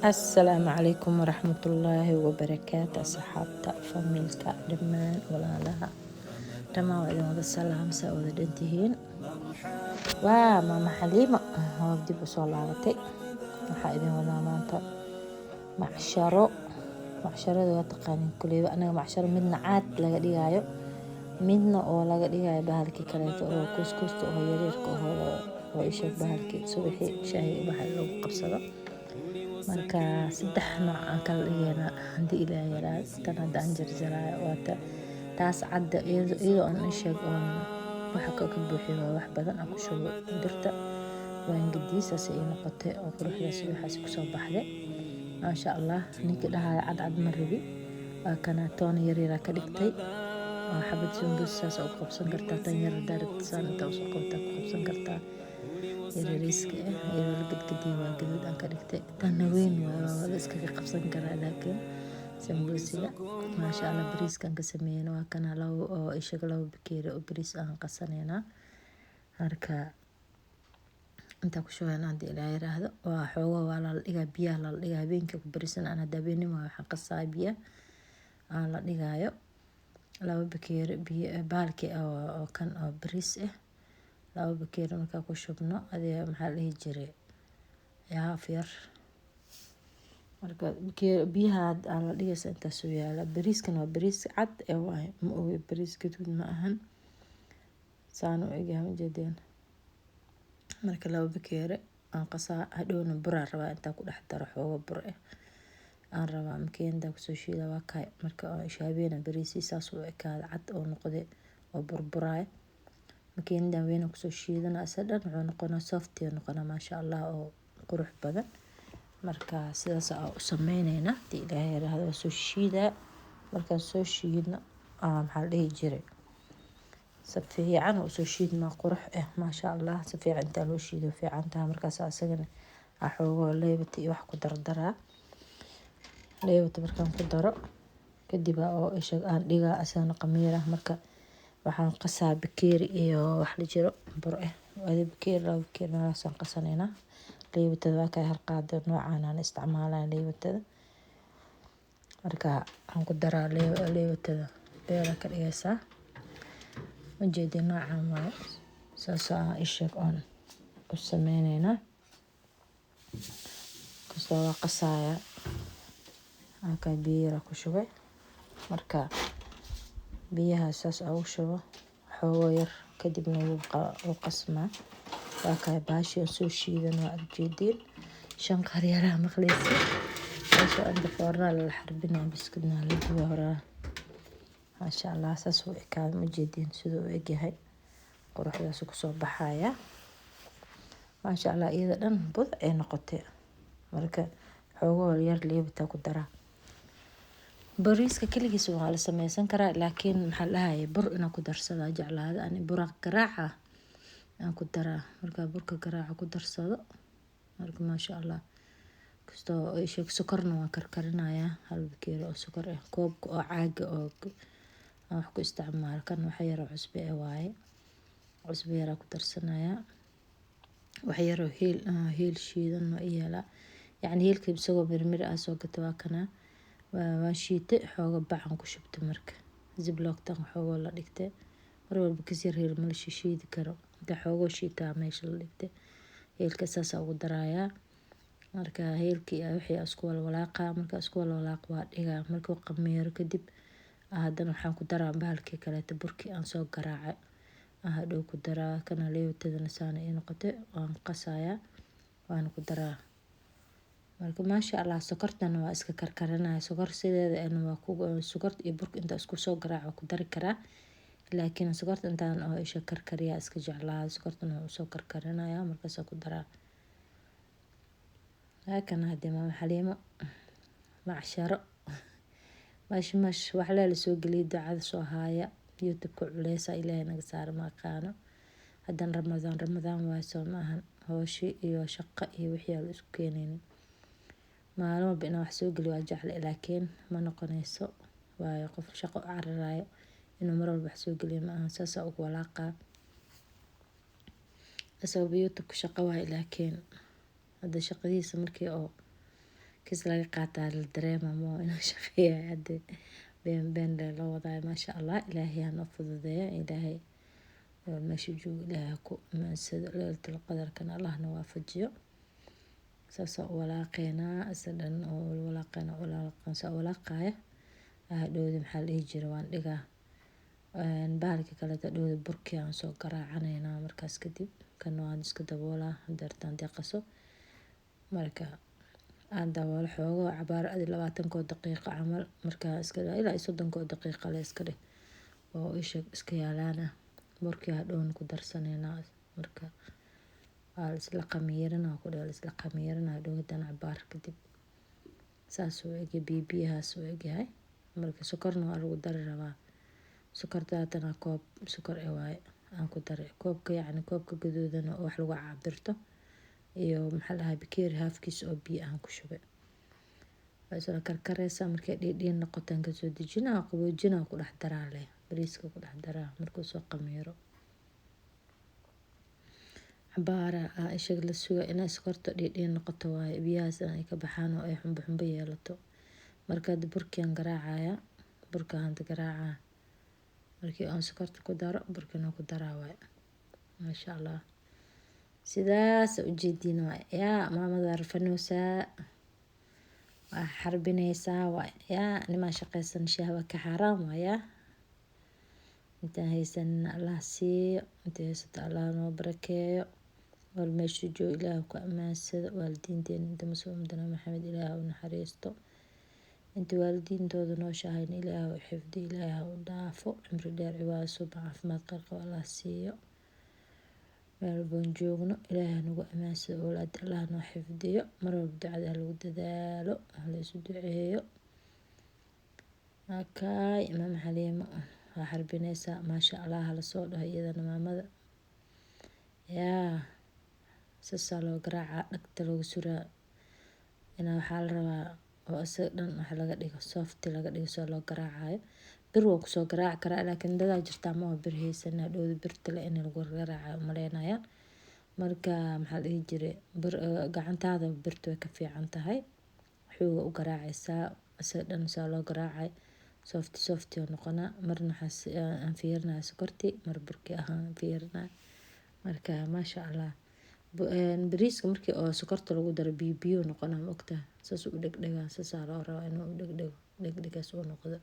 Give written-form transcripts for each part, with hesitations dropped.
Asalaamu calaykum waraxmatullaahi wabarakaatu. Asxaabta, family-ka, dhammaan walaalaha, dhammaan waa idin wada salaamsa, wada dhantihiin. Waa Maama Xaliima oo dib usoo laabatay. Waxaa idin wadaa maanta macsharo. Macsharada waa taqaanin kuleyba. Anaga macsharo midna caad laga dhigaayo, midna oo laga dhigayo bahalkii kaleeto oo kuuskuusta oo yaryarka oo isha bahalkii subaxii shaahiga waxa lagu qabsado. Marka saddex nooc aan kala dhigaynaa hadii Ilaah yiraahdo. Tan hadda aan jarjaraayo waa taas cadda, iyadoo aan isheeg oon waxa ka buuxiyo. Waa wax badan aan ku shubo birta, waan gediyey, saas ay noqotay oo quruxdaas waxaas kusoo baxday, maasha Allah. Ninkii dhahaya cadcad ma rabi, waa kana toon yar yar ka dhigtay oo xabad sambuus saas u qabsan kartaa. Tan yar hadaa rabtid, saan inta usoo qabtaa ku qabsan kartaa, yaryariiska ah. Iyadoo la gedgediye waa gaduud aan ka dhigtay. Tanna weyn waaye, waa wada iskaga qabsan karaa. Laakiin sambuusiga, maasha Allah, bariiskan ka sameeyana waa kana, labo oo ishaga labo bakeeri oo bariis aan qasaneynaa. Marka intaa ku shubeyna hadii Ilaah yiraahdo, waa xoogo waa la dhigaa, biyaha la dhigaa habeenkii ku bariisan. Aan hadda habeenimo waxaan qasaa biyo aan la dhigaayo labo bakeeri biyo bahalkii oo kan oo bariis ah. Labo bakeeri markaa ku shubno, adiga maxaa la dhihi jiray, haaf yar. Marka biyaha aa la dhigaysa intaas uu yaala. Bariiskan waa bariis cad ee waaye, ma ogi, bariis gaduud ma ahan, saan u egyahay ma jeedeen. Marka labo bakeeri aan qasaa, hadhowna buraa rabaa intaa ku dhex daro, xoogo bur ah aan rabaa makiinada kusoo shiida, waa kaay. Marka isha habeena bariisii saas u ekaada, cad oo noqday oo burburaayo. Makiinadan weyna kusoo shiidana, isa dhan wuxuu noqonaa soft noqonaa, maasha Allah, oo qurux badan. Marka sidaas aa u sameyneynaa hadii Ilaahay yiraahdo. Waa soo shiidaa. Markaan soo shiidno, maxaa la dhihi jiray, si fiican usoo shiidmaa, qurux ah, maasha Allah. Si fiican intaa loo shiido fiican tahay. Markaas asagana xoogoo leebata iyo wax ku dardaraa. Leebata markaan ku daro kadib oo isha aan dhigaa, asagana qamiira. Marka waxaan qasaa bakeeri iyo wax la jiro bur ah, adi bakeeri, labo bakeeri meelahaas aan qasaneynaa. Leebatada waa kay, hal qaado noocaan aan isticmaalaya leebatada. Marka waxaan ku daraa leebatada, beela ka dhigaysaa, ujeedi noocaan waaye. Saas aan isheeg oon u sameyneynaa. Kastoo waa qasaaya, halkaa biyo yar ku shubay. Marka biyaha saas ugu shubo xoogo yar kadibna wuu qasmaa. Waa kay baashii aan soo shiidan, waa ujeediin, shanqar yaraha maqleysi. Meesha inta foornada lala xarbinaya, biskudna la duba horaa, maasha Allah. Saas u ekaada, ma ujeediin siduu u egyahay, quruxdaas kusoo baxaya, maasha Allah. Iyada dhan bud ay noqotay. Marka xoogoo yar leebataa ku daraa. Bariiska kaligiis waa la sameysan karaa, laakiin maxaa la dhahayay, bur inaan ku darsadaa jeclaada ani. Bura garaaca aan ku daraa. Markaa burka garaaca ku darsado, marka maasha Allah. Kastoo sheeg, sokorna waan karkarinayaa, hal bakeeri oo sokor ah, koobka oo caaga oo aan wax ku isticmaalo. Kan waxa yaroo cusbo ah waaye, cusbo yaraa ku darsanayaa, wax yaroo heel, heel shiidan waa i yaalaa. Yacni heelka isagoo mirmir ah soo gata, waa kanaa, waan shiitay, xooga bacan ku shubtay. Marka ziplock-tan xoogoo la dhigtay, mar walba kas yar heel ma la shishiidi karo, inta xoogoo shiitaa meesha la dhigtay. Heelka saasa ugu darayaa. Marka heelkii wixii isku walwalaaqa, marka isku walwalaaq waa dhigaa. Markuu qamiiro kadib, haddana waxaan ku daraa bahalkii kaleeto, burkii aan soo garaacay aan hadhow ku daraa. Kana leewatadana saana ii noqotay, waan qasayaa, waana ku daraa. Marka maasha Allah, sokortana waa iska karkarinaya. Sokor sideeda waa ku sokorta iyo burka inta isku soo garaac waa ku dari karaa, laakiin sokorta intaan oo isha karkariyaa iska jeclaa. Sokortana waa usoo karkarinaya, markaas ku daraa. Haakana hadee Maama Xaliimo macsharo mash mash waxlaa lasoo geliyay. Ducada soo haaya, YouTube-ka culeysa Ilaahay naga saara, ma aqaano. Haddana Ramadaan, Ramadaan waaye, soo ma ahan? Hooshi iyo shaqo iyo wixii aan la isku keenaynin. Maalin walba inaan wax soo geliyo waa jecle, laakiin ma noqonayso, waayo qof shaqo u cararayo inuu mar walba wax soo geliyo ma ahan. Saasaa ugu walaaqaa isagaba. YouTube-ka shaqo waaye, laakiin hadda shaqadiisa markii oo Kis laga qaataa la dareema mo inuu shaqeeya hadde been been loo wadaayo. Maasha Allah, Ilaahay ha noo fududeeyo. Ilaahay meesha joogo Ilaahay ha ku amaansado. Leylatul Qadarkana Allah na waafajiyo. Saasa u walaaqeynaa isa dhan oo walaaqeynaa, walaaqan saa walaaqaya. Hadhowdi maxaa la dhihi jiray, waan dhigaa bahalka kaleeto. Dhowda burkii aan soo garaacaneynaa. Markaas kadib kan waan iska daboolaa hadeertaan deeqaso. Marka aan daboolo xoogo cabaar adi 20koo daqiiqo camal, markaa iska ilaa iyo 30koo daqiiqa le iska dheh oo isha iska yaalaana. Burkii hadhowna ku darsaneynaa. Marka waa isla qamiirina ku dheh, isla qamiirina. Hadhow hadana cabaar kadib saas uu egyahay, biyo biyahaas uu egyahay. Marka sokorna waa lagu dari rabaa. Sokorta haddana koob sokor eh waaye aan ku daray. Koobka, yacni koobka gaduudan oo wax lagu cabirto, iyo maxaa la dhahaa, bakeeri haafkiis oo biyo aan ku shubay. Waa isla karkareysaa. Markay dhiidhiin noqotaan kasoo dejinaa, qaboojinaa, ku dhex daraa leh bariiska ku dhex daraa. Markuu soo qamiiro cabaara aa ishaga la suga inay sokorta dhiidhiin noqoto waaye, biyahaas ay ka baxaan oo ay xumbo xumbo yeelato. Marka hadda burkian garaacaya, burka hada garaacaa. Markii aan sokorta ku daro, burkina ku daraa waaye. Maasha Allah, sidaas ujeediin waay. Yaa maamada rafanoosaa, waa xarbineysaa waay. Yaa nimaa shaqeysan shahwa ka xaaraan waaya. Intaan haysanin Allah siiyo, inta haysato Allah noo barakeeyo. Wal meeshu joogo Ilaah ku amaansado. Waalidiinteena, inta muslimdana Maxamed, Ilaah u naxariisto. Inta waalidiintooda nooshahayna Ilaah u xifdi, Ilaah u dhaafo, cimri dheer, cibaado suuban, caafimaad qeyr qabo Allah siiyo. Meel walboon joogno Ilaah nagu amaansado. Awlaad Allah noo xifdiyo. Mar walba ducada ha lagu dadaalo, hala isu duceeyo. Okay, Maama Xaliimo waa xarbineysaa. Maasha Allah hala soo dhaho iyadana maamada. Yaa saasaa loo garaacaa, dhagta looga suraa. Inaa waxaa la rabaa oo isaga dhan wax laga dhigo, soft laga dhigo soo loo garaacayo. Bir waa kusoo garaaci karaa, laakiin dadaa jirtaa ma oo bir haysan. Hadhowda birta le in lagu garaacayo umaleynayaan. Marka maxaa la dhihi jiray, bir gacantaada birta way ka fiican tahay, xooga u garaacaysaa. Isaga dhan saa loo garaacay, soft soft oo noqonaa. Marna waxaa aan fiirinaya sokortii, mar burkii ahaan fiirinaya. Marka maasha Allah, bariiska markii oo sokorta lagu daro biyo biyo noqonaa, ma ogtahay? Saas u dhegdhegaa, saasaa loo rabaa inuu u dhegdhego, dhegdhegaas uu noqdo.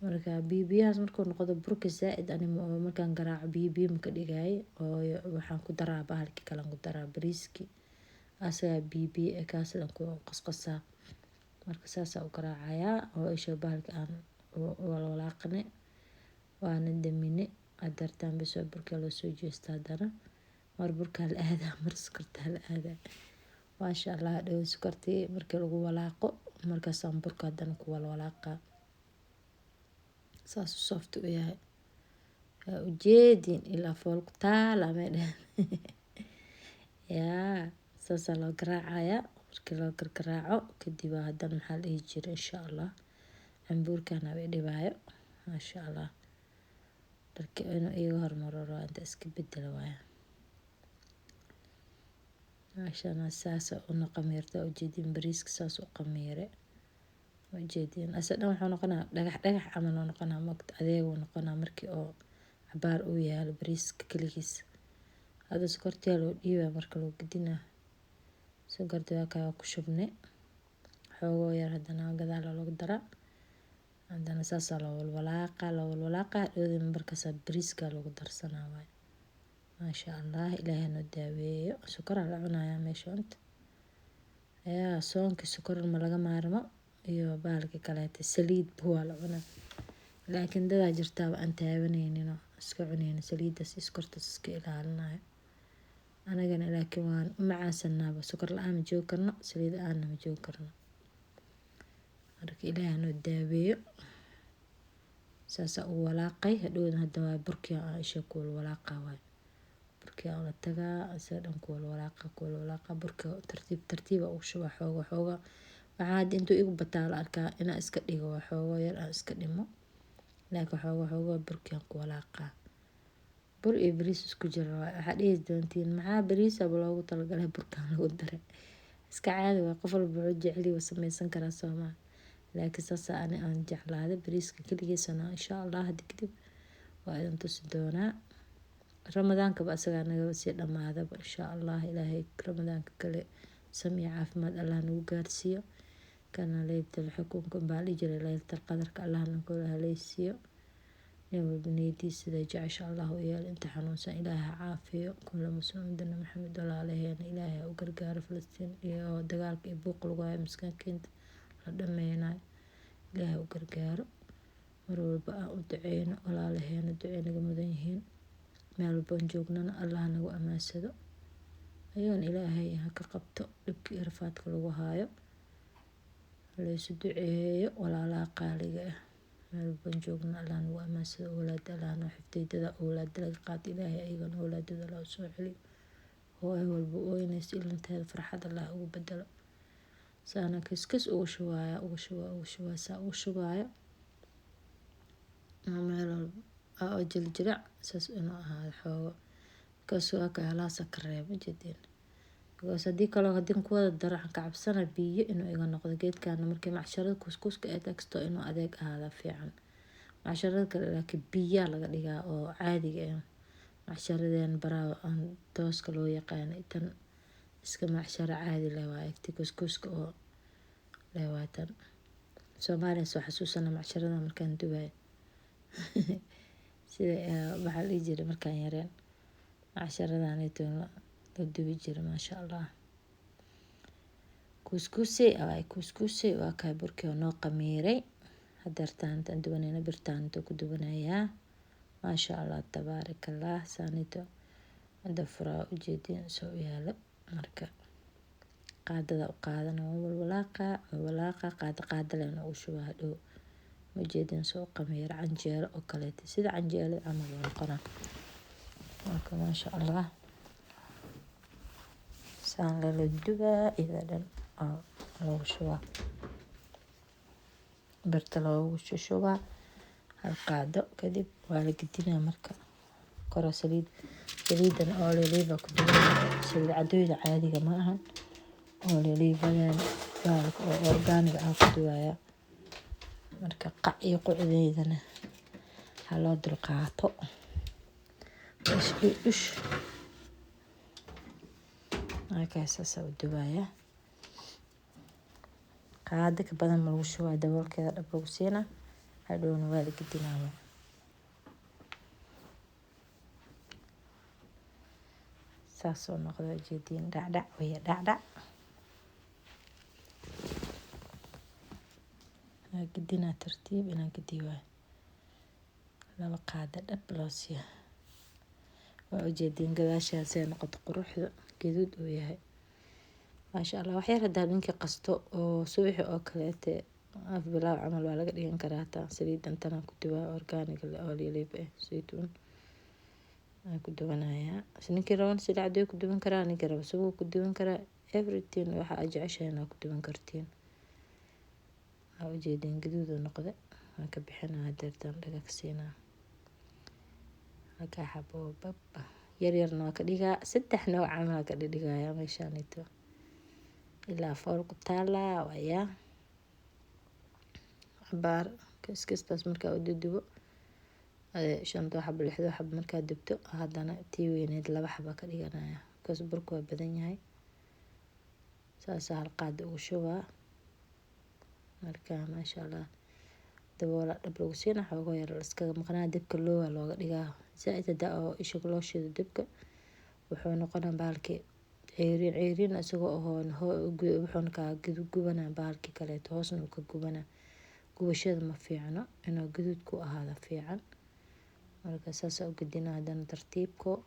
Marka biyo biyahaas markuu noqdo, burka zaaid ani markaan garaaco biyo biyo maka dhigaayo oo waxaan ku daraa bahalkii kale ku daraa, bariiski asagaa biyo biyo eh, kaas aan ku qasqasaa. Marka saasaa u garaacayaa oo isha bahalka aan walwalaaqne, waana damine. Hadeertaan bes waa burka loo soo jeesta. Haddana mar burkaa la aadaa, mar sokortaa la aadaa. Maasha Allah, hadhow sokortii markii lagu walaaqo, markaasaan burka haddana ku walwalaaqaa. Saas u soft u yahay, waa ujeedin ilaa fool ku taala may dhehen. Yaa saasaa loo garaacayaa. Markii loo gargaraaco kadib haddana maxaa la dhihi jiray, insha Allah cambuurkana way dhibaayo. Maasha Allah, dharka inuu iiga hormaro rabaa, inta iska bedelo waaya. Maashana saasa una qamiirta, ujeedin bariiska saas u qamiire, ujeedin asa dhan wuxuu noqonaa dhagax dhagax camal uu noqonaa, mogta adeeg uu noqonaa markii oo cabaar uu yaalo bariiska kaligiis. Hadda sokortiyaa loo dhiibaa, marka loo gedinaa sokorti waa kaa ku shubne xoogoo yar. Haddana gadaal loogu daraa, haddana saasaa loo walwalaaqa, loo walwalaaqa. Hadhowdii markaasaa bariiska lagu darsanaa waay. Maasha Allah, Ilaahay noo daaweeyo. Sokoraa la cunayaa meesha inta. Yaa soonka sokor ma laga maarmo, iyo bahalka kaleete saliid waa la cunaa, laakiin dadaa jirtaaba aan taabaneynin oo iska cuneynin saliidaas iyo sokortaas, iska ilaalinayo. Anagana laakiin waan u macaansanaaba, sokor la-aan ma joogi karno, saliid la-aanna ma joogi karno. Marka Ilaahay noo daaweeyo. Saasaa u walaaqay. Hadhowna hadda waa burkii aan isha ku walwalaaqa waay. Burkii aan la tagaa, isaga dhan ku walwalaaqa, ku walwalaaqa. Burka tartiib tartiib ugu shubaa, xooga xooga. Waxaa hadda intuu igu bataa la arkaa inaan iska dhigo, waa xoogo yar aan iska dhimo, laakiin xooga xooga burkii aan ku walaaqaa. Bur iyo bariis isku jira waay. Waxaa dhihi doontiin, maxaa bariis aba loogu talagalay burkaan lagu daray? Iska caadi waa, qof walba wuxuu jecel yahay sameysan karaa, soomaa? Laakiin saasa ani aan jeclaaday bariiska keligiisana. Insha Allah hadda kadib waa idin tusi doonaa. Ramadaankaba asagaa naga sii dhamaadaba. Insha Allah Ilaahay Ramadaanka kale samiya caafimaad Allah nagu gaarsiiyo. Kana leylatul xukunka baa la jiray, leylatul qadarka Allah nagu haleysiiyo. Nin walba niyadiisa sida jecesha Allah u yeelo. Inta xanuunsan Ilaahay ha caafiyo. Kula muslimdana Maxamed walaalaheena Ilaahay ha u gargaaro. Falastiin iyo dagaalka iyo buuq lagu hayo, miskiinta la dhameynayo, Ilaahay ha u gargaaro. Mar walba aan u duceyno walaalaheena, ducey naga mudan yihiin. Meel walbaan joognana Allah nagu amaansado, ayagana Ilaahay ha ka qabto dhibka iyo rafaadka lagu haayo. Laysu duceeyo walaalaha qaaliga ah. Meel walbaan joogno Allah nagu amaansado. Owlaada Allah noo xifdiyo. Dada owlaada laga qaato, Ilaahay ayagana owlaadada Allah soo celiyo. Hooyo walba ooynaysa ilinteeda farxad Allah ugu bedelo. Saana kiskis ugu shubaaya, ugu shubaa, ugu shubaa, saa ugu shubaaya meel walba oo jiljilic saas inuu ahaado xoogo, because waa ka halaasa ka reebo jeedin. Because haddii kaloo haddii ku wada daro, waxaan ka cabsana biyo inuu iga noqdo geedkan. Markii macsharada kuskuuska ay tagsto, inuu adeeg ahaada fiican. Macsharada kale laakiin biyaa laga dhigaa oo caadiga ah. Macsharadeen baraa aan tooska loo yaqaanay, tan iska macsharo caadi leh waaye, ti kuskuuska oo leh waa tan. Soomaaliya soo xasuusana macsharada markaan dubayo, sida waxaa la dhihi jiray markaan yareen macsharadanito la dubi jiray. Maasha Allah, kuuskuusey waay, kuuskuusey waa kaa. Burkii oo noo qamiiray hadeertaan intaan dubanayna, birtaan inta ku dubanayaa. Maasha Allah, tabaarakallah. Saanito hadda furaa, ujeedin soo yaalo. Marka qaadada u qaadana, waa walwalaaqa, walwalaaqa, qaada qaada lehna ugu shubaa hadhow. Ujeedin soo qamiira, canjeero oo kaleeto, sida canjeelo camal oo noqonaa. Marka maasha Allah, saan lala dubaa iyada dhan oo lagu shubaa, birta loogu shushubaa hal qaado. Kadib waa la gedinaa. Marka koro saliid, saliidan olive ku dubanaya. Saliid cadooyda caadiga ma ahan, olivadan bahalka oo organic ah ku duwaya. Marka qac iyo qucdeydana ha loo dulqaato. Ish ish, markaa saasa u duwaya. Qaado ka badan ma lagu shubaa, daboolkeeda dhab lagu siinaa, hadhowna waa la gedinaa. Saasoo noqda, ujeediin, dhacdhac weeye, dhacdhac. Waa gedinaa tartiib inaan gediyo waay. Laba qaado dhab loo siiya. Waa ujeediin gadaashaas ay noqoto, quruxda gaduud uu yahay. Maasha Allah. Waxyar hadaa ninkii qasto oo subaxi oo kaleete af bilaaw camal waa laga dhigan karaa. Hataa saliidan tanaan ku duwaa, organic olive eh, saytuun aan ku duwanayaa. Ninkii raban saliid cadeey ku duwan karaa, ninkii raba subag ku duwan karaa, everything waxa aad jeceshahay ku duwan kartiin. Waa ujeediin gaduud uu noqday. Waan ka bixinaa hadeertaan, dhaga ka siinaa. Halkaa xabo bab yar yarna waa ka dhigaa, saddex nooc camal ka dhigaya meeshaanito ilaa fool ku taalaa wayaa. Cabaar kiskistaas markaa u dudubo, shantoo xabo, lixdoo xabo markaa dubto, haddana tii weyneed laba xaba ka dhiganaya, because burku waa badan yahay. Saasaa hal qaada ugu shubaa. Marka maasha Allah, daboola dhab lagu siina, xoogo yar iskaga maqnaa. Dabka loowa looga dhigaa zaaid. Hadaa oo isha loo shido dabka, wuxuu noqonaa bahalkii ceyriin ceyriin isagoo ahoon, wuxuuna kaa gubanaa bahalkii kaleeto, hoosna uu ka gubanaa. Gubashada ma fiicno, inuu gaduud ku ahaado fiican. Marka saasa u gedinaa haddana tartiibko.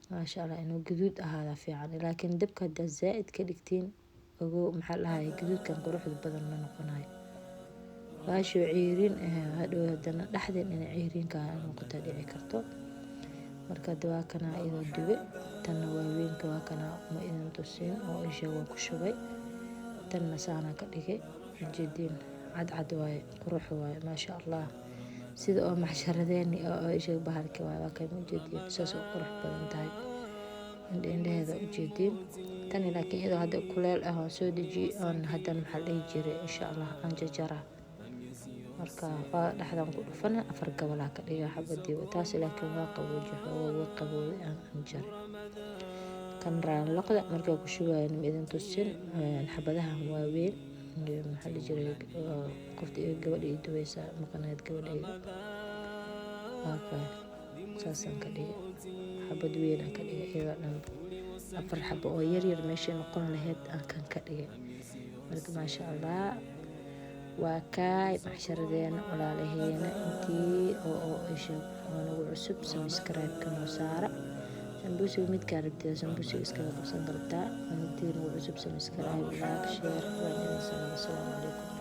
Maasha Allah, inuu gaduud ahaada fiican, laakiin dabka haddaa zaaid ka dhigtiin, ogo maxaa dhahay, gaduudkan quruxda badan ma noqonayo. Baashoo ceyriin ah hadhow haddana dhexdeen inay ceyriinka noqoto dhici karto. Marka hadda waa kanaa iyadoo dube. Tanna waaweynka waa kanaa, ma idin tusin oo isha waan ku shubay. Tanna saana ka dhigay, ujeediin, cadcad waaye, qurux waaye, maasha Allah. Sida oo maxsharadeeni oo isha bahalki waaye, waa kay, ujeediin, saas oo qurux badan tahay. Indheheeda ujeediin tani, laakiin iyadoo hadda kuleel ah oon soo dejiyey oon haddana, maxaa la dhihi jiray, insha Allah aan jajaraa. Marka waa dhexdan ku dhufana, afar gabalaa ka dhiga xabadiiba taas. Laakiin waa qabooji, xoogaa waa qabowday aan jaray. Kan raanloqda markaa ku shubayo ma idin tusin. Xabadahan waaweyn, maxaa la jiray, qofta gabadha ii duweysa maqanayd, gabadhayda. Okay, saasaan ka dhigay, xabad weyn aan ka dhigay. Iyadoo dhan afar xabo oo yaryar meeshay noqon lahayd aan kan ka dhigay. Marka maasha Allah, waa kaay macsharadeena, walaalaheena. Intii oo isha oo nagu cusub, subscribe-ka noo saara. Sambuusiga midkaa rabtida sambuusiga iskaga qabsan kartaa. Intii nagu cusub, subscribe, like, share. Waan idin salaam. Asalaamu calaykum.